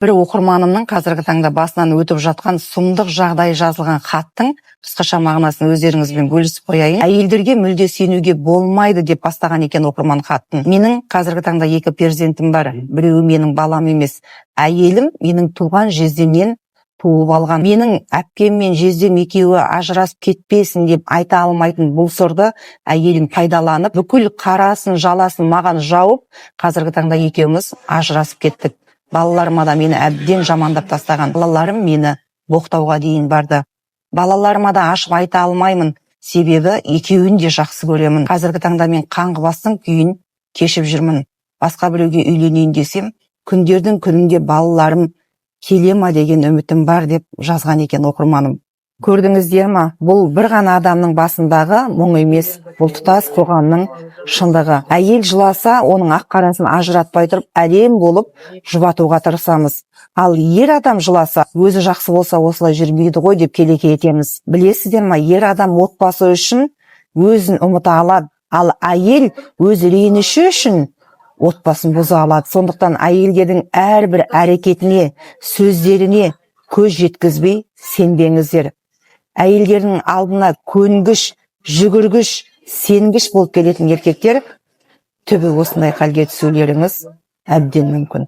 Бір оқырманымның қазіргі таңда басынан өтіп жатқан сұмдық жағдай жазылған хаттың қысқаша мағынасын өздеріңізбен бөлісіп қояйын. «Әйелдерге мүлде сенуге болмайды», – деп бастаған екен оқырман хаттын. «Менің қазіргі таңда екі перзентім бар. Біреуі менің балам емес. Әйелім менің туған жездемнен туып алған. Менің әпкем мен жездем екеуі ажырасып кетпесін деп айта алмайтын бұл сырды әйелім пайдаланып, бүкіл қарасын, жаласын маған жауып, қазіргі таңда екеуміз ажырасып кеттік. Балаларыма да мені әбден жамандап тастаған. Балаларым мені боқтауға дейін барды. Балаларыма да ашып айта алмаймын, себебі екеуін де жақсы көремін. Қазіргі таңда мен қаңғыбастың күйін кешіп жүрмін. Басқа біреуге үйленейін десем, күндердің күнінде балаларым келе ма деген үмітім бар», – деп жазған екен оқырманым. Көрдіңіздер ма, бұл бір ғана адамның басындағы мұң емес, бұл тұтас қоғамның шындығы. Әйел жыласа, оның ақ қарасын ажыратпай тұрып, әлем болып жұбатуға тырысамыз. Ал ер адам жыласа, «өзі жақсы болса, осылай жүрмейді ғой» деп келеке етеміз. Білесіздер ма, ер адам отбасы үшін өзін ұмыта алады, ал әйел өз реніші үшін отбасын бұза алады. Сондықтан әйелдердің әрбір әрекетіне, сөздеріне көз жеткізбей сенбеңіздер. Әйелдердің алдына көнгіш, жүгіргіш, сенгіш болып келетін еркектер, түбі осындай халге түсулеріңіз әбден мүмкін.